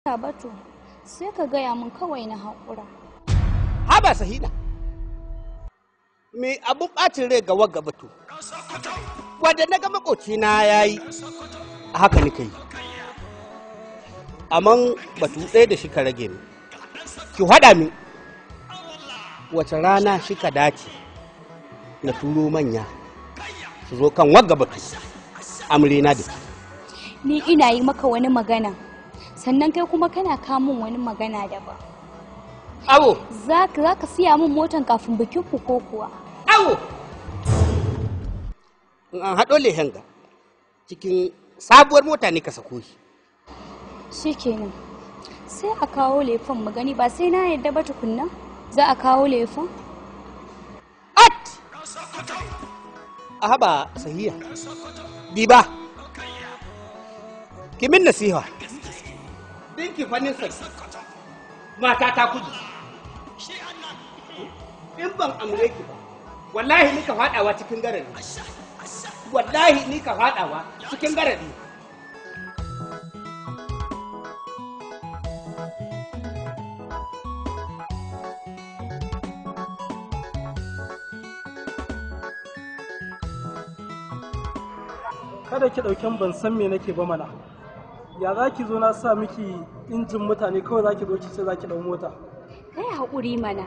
Ba to sai ka gaya min kawai na haƙura. Haba Sahina, me abun ɓacin rai ga wagga batu wanda na ga makocina ya yi haka nika yi, amma batu ɗaya da shi ka rage ni, ki haɗa min wace rana shi ka dace na turo manya su zo kan wagga batu amrina da ki. Ni ina yi maka wani magana, sannan kai kuma kana kamun wani magana daban. Awo! Za ka siya min motan kafin bikin ku ko kuwa? Awo! In an haɗo lehenga cikin sabuwar mota ne ka sako shi. Shikenan. Sai a kawo lefen mu gani, ba sai na yarda ba tukunna. Za a kawo lefen? At! A haba Sahiya. Biba. Ki min nasiha. Dinki fannin sai. Mata ta kudu. In ban amure ki ba, wallahi ni ka fadawa cikin garari. Wallahi ni ka fadawa cikin garari. Kada ki ɗauken ban san me nake ba mana. Ya za ki zo na sa miki injin mutane kawai za ki zo ki ce za ki ɗau mota. Kai haƙuri mana.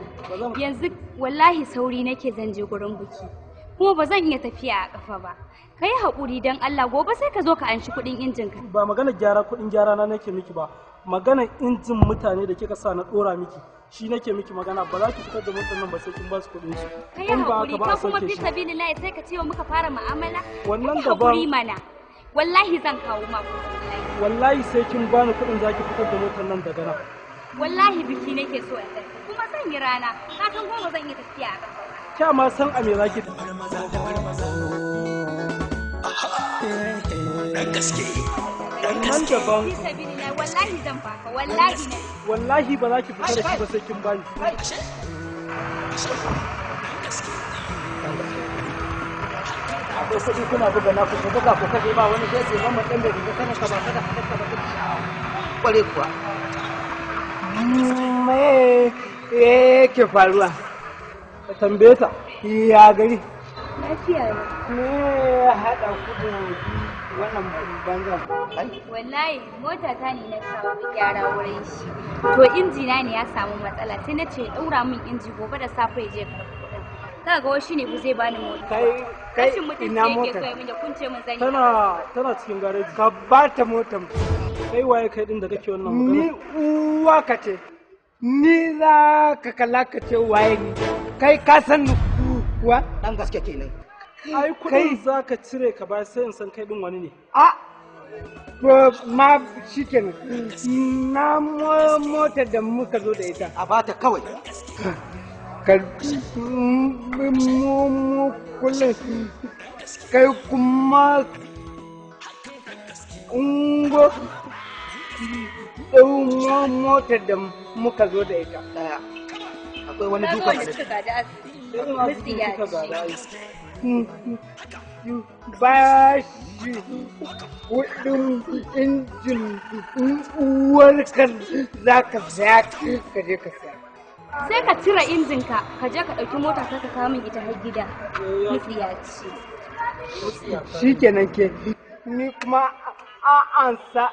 Yanzu wallahi sauri nake zan je gurin biki. Kuma ba zan iya tafiya a ƙafa ba. Kai haƙuri don Allah, gobe sai ka zo ka anshi kuɗin injin ka. Ba magana gyara kuɗin gyara na nake miki ba. Magana injin mutane da kika sa na ɗora miki. Shi nake miki magana, ba za ki fitar da motar nan ba sai kin ba su kuɗin su. Kai haƙuri ka kuma fi sabilillahi sai ka ce wa muka fara mu'amala. Wannan daban. Haƙuri mana. Wallahi zan kawo ma kuɗi. Wallahi sai kin bani kuɗin za ki fitar da motar nan daga nan. Wallahi biki nake so in tafi kuma zan yi rana, ka san kuma zan yi tafiya a ƙafa ba. Kya ma san a me za ki tafi. Dan gaske, dan gaske. Fi sabilillahi wallahi zan baka, wallahi ne. Wallahi ba za ki fita da shi ba sai kin bani. Akwai kuɗi kuna buga na ku buga ku kashe ba wani sai sai mamman ɗan da riga kana ka ba kada ka ba Kware kuwa. Me yake faruwa? Ka tambaye ta. Ya gari. Lafiya ne. Me ya haɗa ku da wannan banzan? Wallahi mota ta ne na kawo gyara wurin shi. To injina ne ya samu matsala sai na ce ɗaura min inji gobe da safe ya je karɓi kuɗin. Kaga wai shine ku zai bani mota. Kai kai ina motar? Tana cikin gareji. Ka ba ta motar. Kai waye kai din da kake wannan magana? Ni uwa ka ce. Ni za ka kalla ka ce waye ni. Kai ka san ni kuwa? Dan gaske kenan. Ai kuɗin za ka cire ka ba sai in san kai din wani ne. A to ma shikenan. Na motar da muka zo da ita. A bata kawai. Ka mu kullum kai kuma ungo ɗau motar da muka zo da ita. Daya. Akwai wani dukan a Ba shi kuɗin injin uwarka za ka saya ka je ka saya. Sai ka cire injinka ka je ka ɗauki mota ka kawo min ita har gida. Mutsiyaci. Shi kenan ke. Ni kuma an sa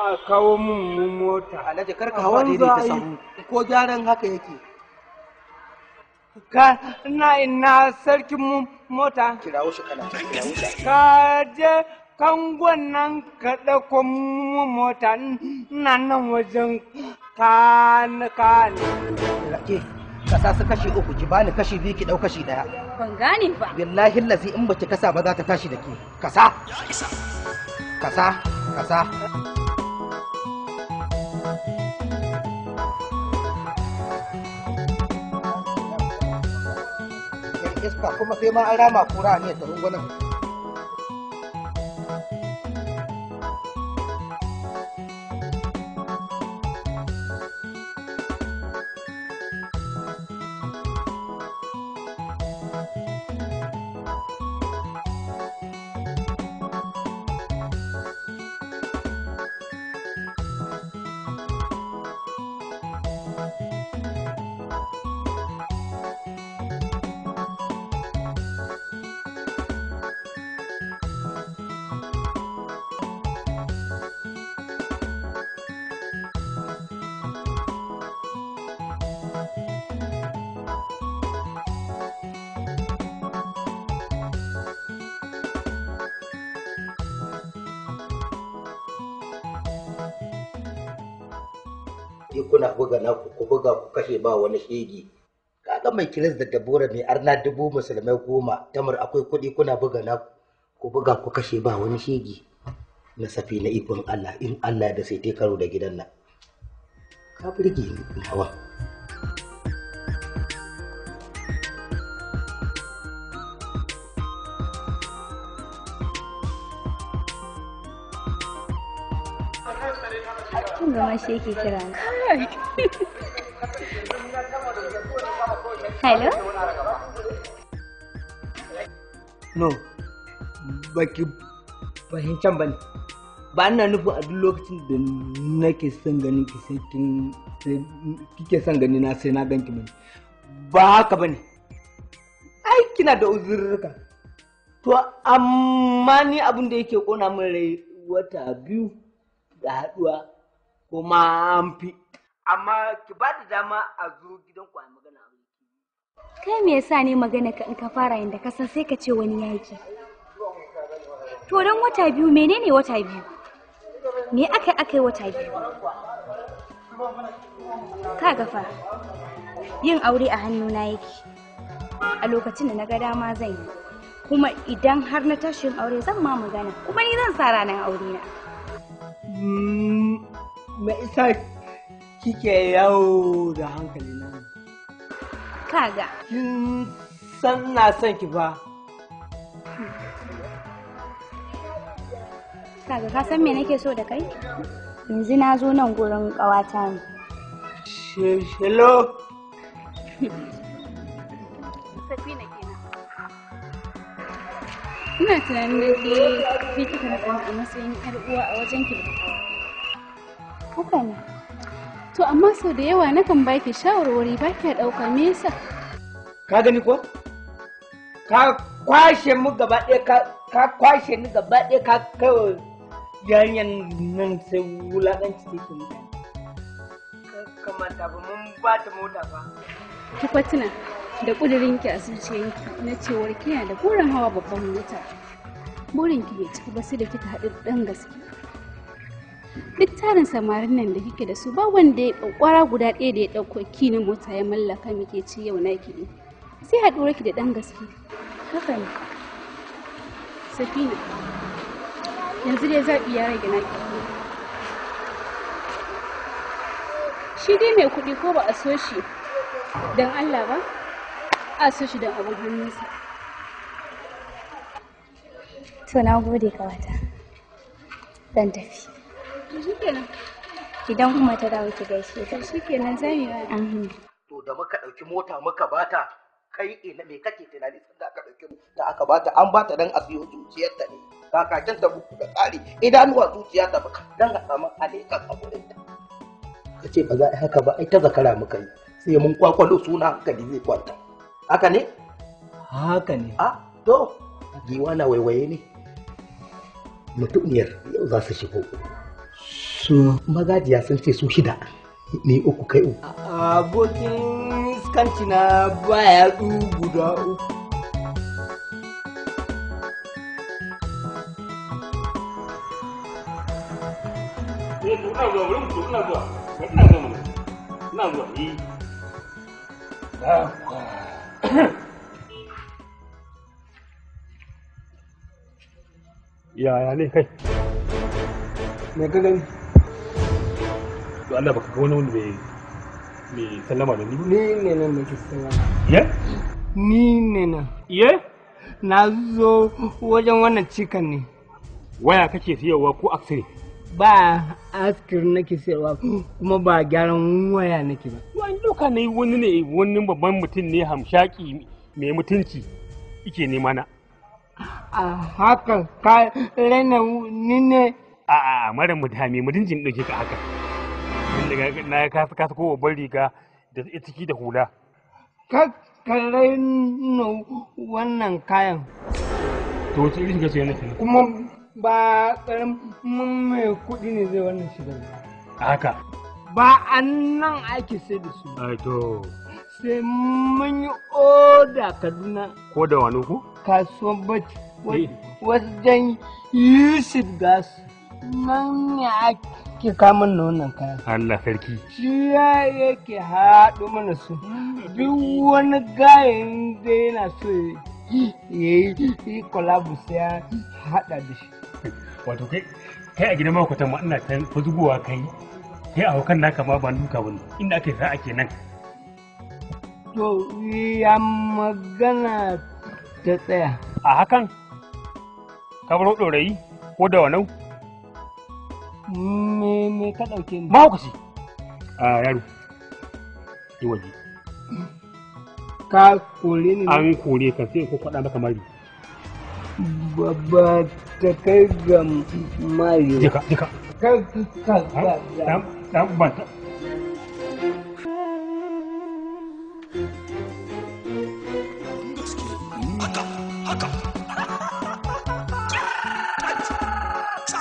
a kawo mun mota. Alhaji kar ka hawa daidai ta sahu. Ko gyaran haka yake. Ka na ina sarkin mota. Kirawo shi kana kirawo shi. Ka je kangon nan ka ɗauko mota ina nan wajen kan kan. Ke kasa su kashi uku ki bani kashi biyu ki ɗau kashi ɗaya. Ban gane ba. Billahi lazi in baki kasa ba za ta tashi da ke. Kasa. Kasa. Kasa. Iska kuma sai ma an rama kura ne ta rungunan. Kuɗi kuna buga naku, ku buga ku kashe ba wani shege. Kaga mai kiris da Dabora mai arna 10,000 musulmai 10 tamar akwai kuɗi kuna buga naku, ku buga ku kashe ba wani shege. Na safi na ikon Allah, in Allah da sai te karo da gidan nan. Ka burge ni hawa. Kin ga ma shi yake kira ni. Hello? No, baki fahimcan ba ne. Ba ina nufin a duk lokacin da nake son ganin ki sai kin kike son gani na sai na ganki bane. Ba haka bane. Ai kina da uzurruka. To amma ni abin da yake kona min rai wata 2 da haduwa kuma an fi. Amma ki ba da dama a zo gidanku a magana. Kai me yasa ne magana ka in ka fara inda ka san sai ka ce wani yaki? To don wata 2 menene wata 2? Me aka yi wata 2? Ka ga fa, yin aure a hannuna yake. A lokacin da na ga dama zan yi. Kuma idan har na tashi yin aure zan ma magana. Kuma ni zan sa ranar aure na. Me isa kike yawo da hankali na? Kaga. Kin san na son ki fa. Kaga ka san me nake so da kai? Yanzu na zo nan gurin ƙawata ne. Hello. Safina kenan. Ina tunanin da ke kika naɗa a matsayin ƴar uwa a wajen ki da ƙawa. Haka ne. To amma sau da yawa nakan baki shawarwari ba kya ɗauka, me yasa? Ka gani ko? Ka kwashe mu gaba ɗaya, ka kwashe ni gaba ɗaya, ka kai yarinyar nan sai wulaƙanci take mutane. Kamata ba mun ba ta mota ba. Ki fatina da ƙudurinki a zuciyanki na cewar kina da burin hawa babban mota. Burinki bai cika ba sai da kika haɗu da ɗan gaske. Duk tarin samarin nan da kike da su ba wanda ya ƙwara guda ɗaya da ya ɗauko ki na mota ya mallaka muke ci yau naki ne. Sai haɗuwar ki da ɗan gaske. Haka ne. Safina, yanzu dai zaɓi ya rage naki. Shi dai mai kuɗi ko ba a so shi don Allah ba, a so shi don abin hannunsa. To na gode kawata. Zan tafi. To shikenan. Idan kuma ta dawo ki gaishe ta. To shikenan za mu yi. To da muka ɗauki mota muka bata, kai ina me kake tunani sanda aka ɗauki da aka bata, an bata dan a siyo zuciyarta ne. Kakakin ta buku da tsari, idanuwa zuciya ta baka dan a samu alekan a gurin ta. Ka ce ba za a yi haka ba, ai ta zakara muka yi. Sai mun kwakwalo suna hankali zai kwanta. Haka ne? Haka ne. A to giwa na waiwaye ne. Mutumiyar yau za su shigo. Su magajiya sun ce su 6 ne, 3 kai 3. Abokin iskanci na baya guda 3. Eh, to ina zuwa wurin, to ina zuwa. Ina zuwa mana. Ina zuwa. Eh. Yaya ne kai? Me ka gani? To Allah baka ga wani wanda mai sallama da ni ba? Ni ne nan nake sallama. Ye? Ni ne nan. Ye? Na zo wajen wannan cikan ne. Waya kake siyarwa ko aksiri? Ba askir nake siyarwa kuma ba gyaran waya nake ba. Wani doka ne wani ne wani babban mutum ne hamshaki mai mutunci yake nema na. A haka ka raina ni ne. A'a mara mutane mutuncin ɗauke ka haka. Na ka ko babban riga da ciki da hula. Ka raina wannan kayan. To wace irin shiga ce wannan kenan? Kuma ba ƙaramin mai kuɗi ne zai wannan shigar ba. Haka. Ba a nan ake sai da su. Ai to. Sai mun yi oda Kaduna. Ko da wani ku? Kasuwan Bacci. Wajen Yusuf Gas. Nan ne ake yake kamun na wannan kayan. Allah sarki. Shi ya yake haɗo mana su. Duk wani gayen da yana so ya yi kolabu sai ya haɗa da shi. Wato kai a gidan makwatan ma ina ta zugowa kai. Kai a hukan naka ma ban duka bane. Inda aka yi sa'a kenan. To ya magana ta tsaya. A hakan ka baro ɗorayi ko da wanau? Me ka ɗauke ni? Mahaukaci. A yaro, yi waje. Ka kore ni? An kore ka sai ko faɗa maka mari. Ba ta kai ga mari. Jika, jika. Ka ka ka. Dan ban ta.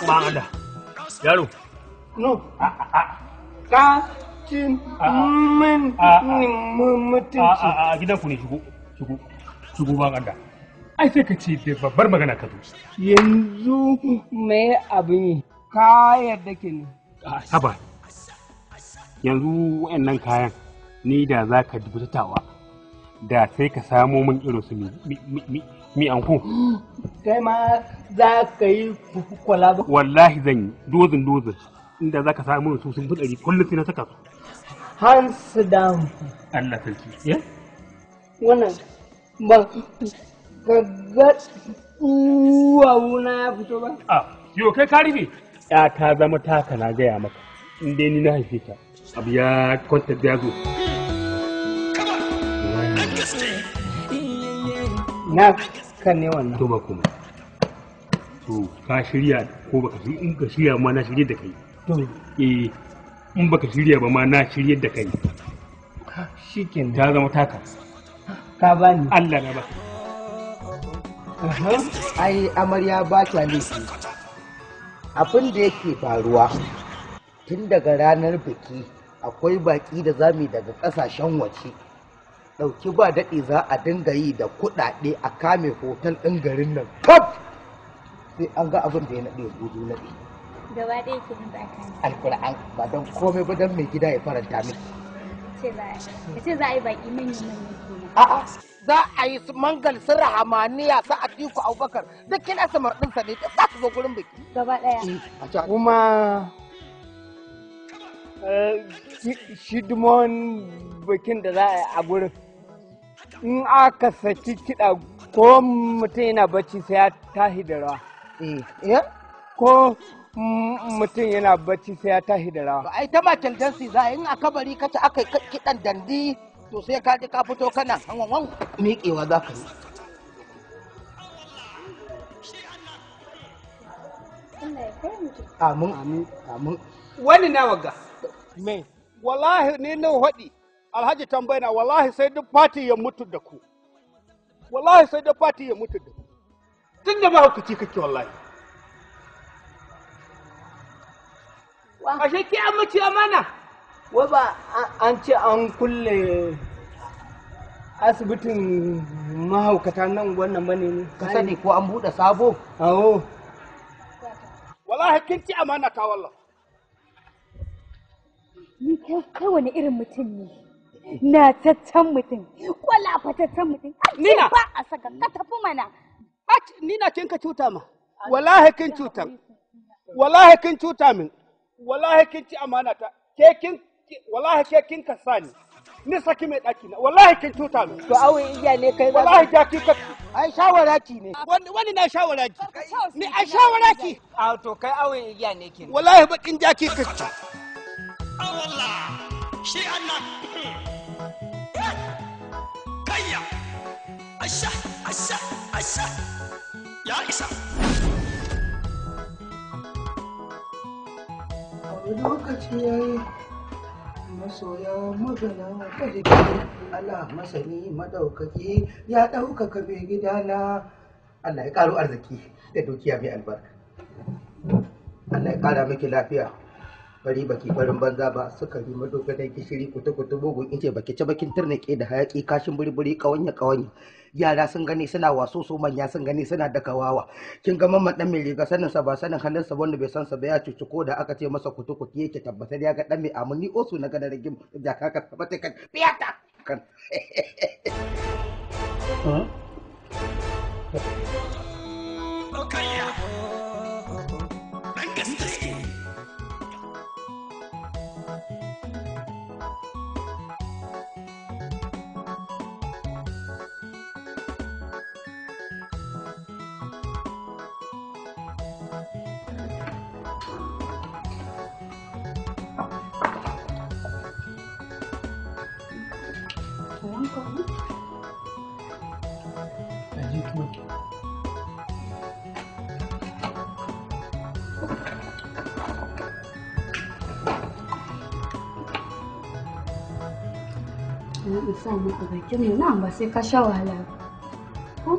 Ba yaro. No. Ka ci min mutunci. A gidanku ne shigo, shigo, shigo ban Allah. Ai sai ka ce da babbar magana ka zo. Yanzu me abin yi? Ka yarda ke ne. Haba. Yanzu wayannan kayan ni da za ka dubutatawa da sai ka samo min irin su mi anko. Kai ma za ka yi kwalaba. Wallahi zan yi dozin dozin inda za ka samu su sun fi ɗari kullum sai na saka su. Hands down. Allah sarki. Wannan ba ka ga duwawuna ya fito ba? A yo kai ka rufe. Ya ta zama taka na gaya maka in dai ni na haife ta abu ya kwanta da ya zo. Na kan ne wannan. To ba komai. To ka shirya ko baka shirya in ka shirya ma na shirye da kai. To eh in baka shirya ba ma na shirye da kai. Shikenan. Ta zama taka. Ka bani. Allah na baka. Ai amarya ba ta laifi. Abin da yake faruwa tun daga ranar biki akwai baki da zamu daga kasashen waje. Ɗauki ba daɗi za a dinga yi da kuɗaɗe a kame hotel ɗin garin nan kaf sai an ga abin da ya naɗe gudu naɗe. Gaba ɗaya ke nan ba kame. Alƙur'an ba don komai ba don mai gida ya faranta miki. Ka ce za a yi baƙi manyan manyan kenan. A'a za a yi su mangal su rahamaniya su Atiku Abubakar duk kina samar ɗinsa ne za su zo gurin biki. Gaba ɗaya. Kuma shidimon bikin da za a yi a gurin. In aka saki kiɗa ko mutum yana bacci sai ya tashi da rawa. Ko mutum yana bacci sai ya tashi da rawa. Ai ta Michael Jackson za a in a kabari kace aka kiɗan dandi to sai ka je ka fito kana hanwan miƙewa za ka yi. Amin amin amin. Wani na waga. Me. Wallahi ni na haɗi. Alhaji tambayina wallahi sai duk fati ya mutu da ku. Wallahi sai duk fati ya mutu da ku. Tun da mahaukaci kake wallahi. Ashe ki an mace amana. Wai ba an ce an kulle asibitin mahaukata nan wannan bane ne. Ka sani ko an buɗe sabo? Awo. Wallahi kin ci amana ta wallahi. Ni kai wani irin mutum ne? Na tattan mutum, kwalafataccen mutum. Nina! Ba a saka ka tafi mana. Nina kin ka cuta ma. Wallahi kin cuta. Wallahi kin cuta min. Wallahi kin ci amana ta. Ke kin wallahi ke kin ka sani. Ni saki mai daki na. Wallahi kin cuta min. To awon igiya ne kai za. Wallahi ja ki ka. Ai shawara ki ne. Wani na shawara ki. Ni ai shawara ki. A to kai awon igiya ne kenan. Wallahi bakin jaki ka ci. Allah shi Allah kayya asha asha asha ya isa. Lokaci ya yi masoya magana ta jiki Allah masani madaukaki ya ɗaukaka mai gidana. Allah ya ƙaro arziki da dukiya mai albarka. Allah ya ƙara miki lafiya. Bari baki farin banza ba, sukari madogaran gishiri, kutu kutu bugun ice, baki ci bakin turnike da hayaki, kashin burburi, kawanya kawanya. Yara sun gani suna waso, su manya sun gani suna daka wawa. Kin ga mamman dan mai riga, sanin sa ba sanin hannun sa, wanda bai san sa ba ya cuci, ko da aka ce masa kutu kutu yake tabbatar ya ga dan mai amuni osu na ga da rigim jaka ka tabbata kan fiyata kan. Dan gaske. In sa maka bakin mu nan ba sai ka sha wahala ba. Ko?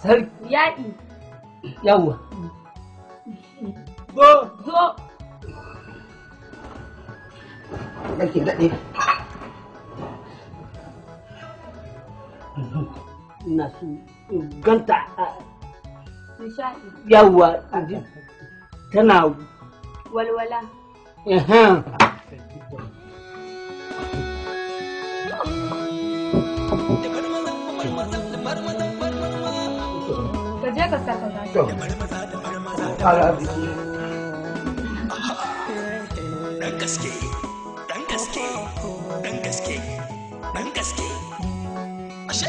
Sarki. Yaɗi. Yawwa. Zo. Zo. Nake daɗe. Ina so in ganta. Nishaɗi. Yawwa, tana walwala. Ka je ka saka gashi. Dan gaske, dan gaske, dan gaske, dan gaske. Ashe.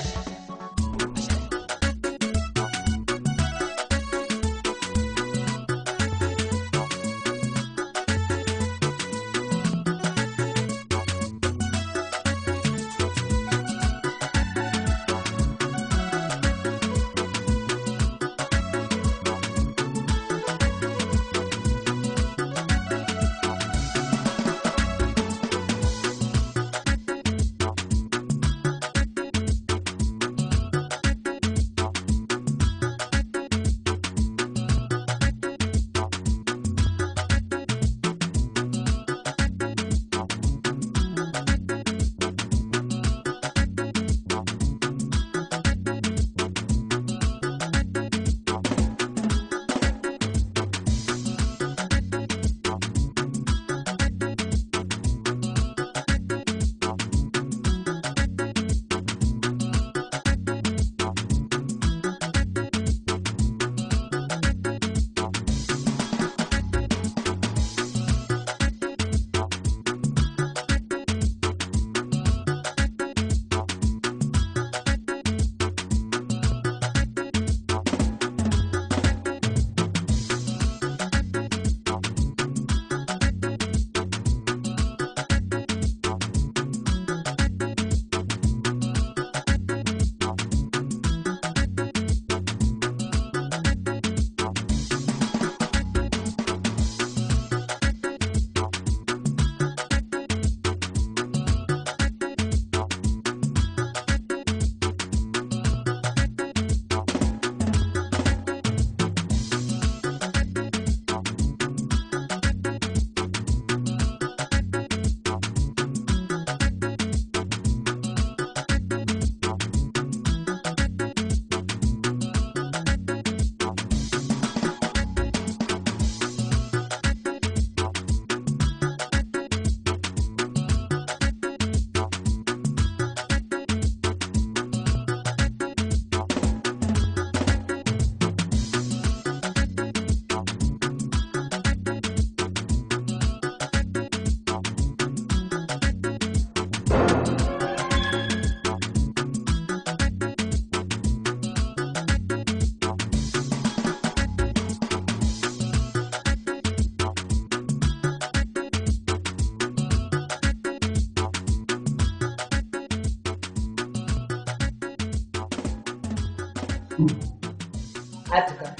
Atika,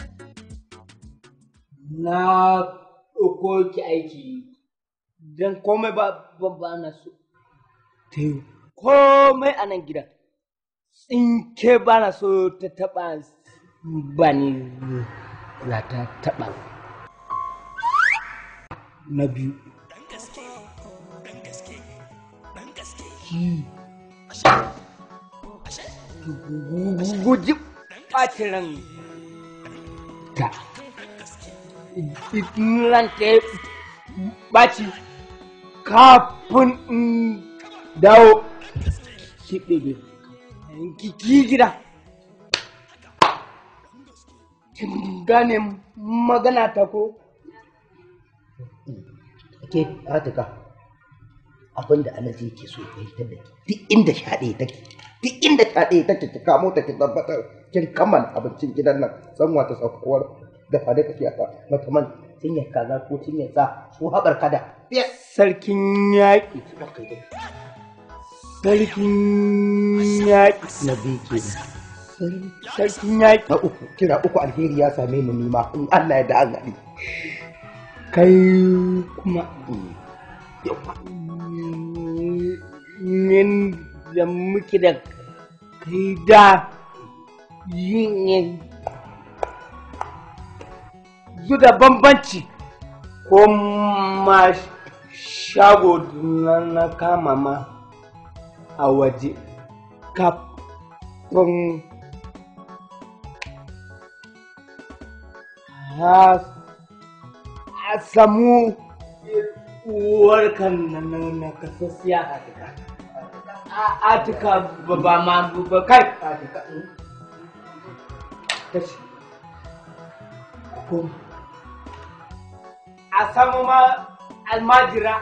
na ɗauko ki aiki Don komai ba na so ta yi komai a nan gida. Tsinke ba na so ta taɓa ba ni za ta taɓa. Na biyu. Ki guji ɓacin ran ta. Ran ta ya ɓaci kafin in dawo ki ɗebe ki gida. Kin gane magana ta ko? Ke Atika, abin da Alhaji yake so ya fahimtar da ke, duk inda shaɗe take, duk inda shaɗe take ki kamo ta ki tabbatar kin kammala abincin gidan nan, sanwa ta saukuwar da fade kake ta mata man cinyar kaza ko cinyar sa ko haɓar kada. Sarkin yaƙi. Sarkin yaƙi. Na biyu kenan. Sarkin yaƙi. Na uku, kira uku alheri ya same ni nima in Allah ya da an haɗe. Kai kuma yin da muke da kai da yin zu da bambanci ko ma shago na kama ma a waje kafin a samu uwarka na kasassiya Atika ba ma ba kai Atika tashi ko a samu ma almajira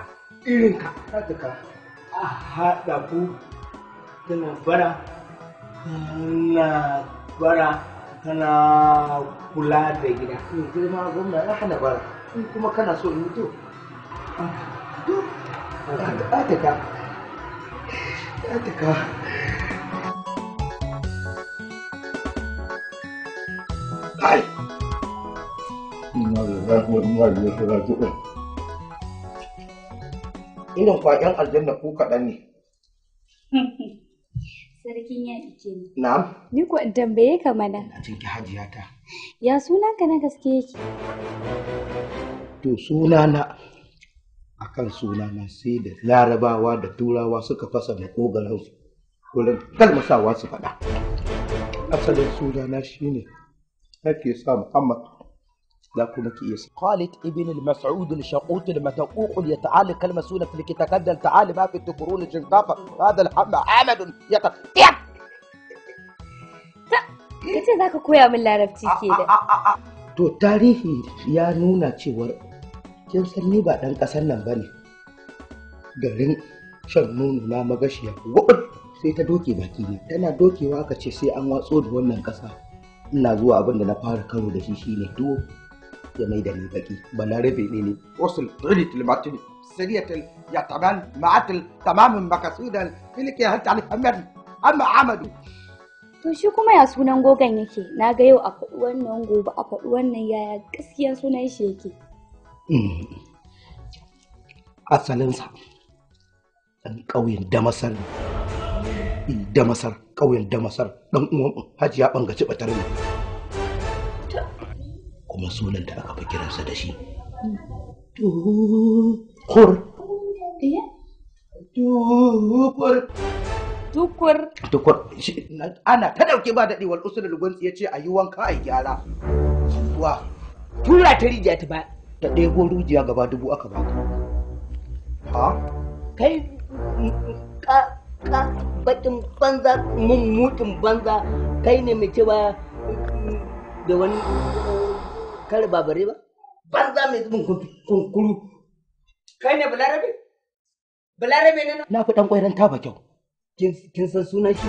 irinka Atika a haɗa ku tana bara kana bara kana kula da gida. Mai girma gwamna ya hana bara in kuma kana so in yi to. To, Atika, Atika. Ai! Irin kwaƙen aljanna ku kaɗan ne. Sarkin yaƙi kenan. Na'am. Ni ko in tambaye ka mana. Na jinki hajiya ta. Ya sunanka na gaske yake? To sunana akan sunana sai da larabawa da turawa suka fasa makogaransu wurin kalmasawa su faɗa. Asalin sunana shine ake sa Muhammad za kuma ki iya خالد ابن المسعود الشقوط المتقوق يتعالى كلمة سولة في تكدل تعالى ما في التكرون الشنطافة هذا الحمى عمد يتطيع. Kace za ka koya min larabci ke da. To tarihi ya nuna cewar kin san ni ba ɗan ƙasar nan ba ne. Garin shan nono na magashiya wabin sai ta doke baki ne tana dokewa aka ce sai an watso da wannan ƙasa. Ina zuwa abin da na fara karo da shi shine tuwo ya mai da ni baki balarabe ne ne. وصل علت المعتل سرية يتمن معتل تمام مقصودا فيلك يا هل تعرف أمر أما عمدو. To shi kuma ya sunan gogon yake? Na ga yau a faɗi wannan gobe a faɗi wannan yaya gaskiyan sunan shi yake? Asalinsa ɗan ƙauyen Damasar ne. Damasar, ƙauyen Damasar, ɗan uwan Hajiya Bangaci Batar ne. Kuma sunan da aka fi kiransa da shi. Tukur. Tukur. Tukur. Tukur. Ana ta ɗauke ba daɗewar usulul gunsi ya ce a yi wanka a yi gyara. Wa. Tura ta rijiya ta ba. Ta ɗebo rijiya gaba dubu aka bata. Ha? Kai ka baƙin banza mummutin banza kai ne mai cewa da wani kare babare ba? Banza mai zubin kunkuru. Kai ne balarabe? Balarabe ne na? Na fi ɗan ƙwairan taba kyau. Kin san sunan shi?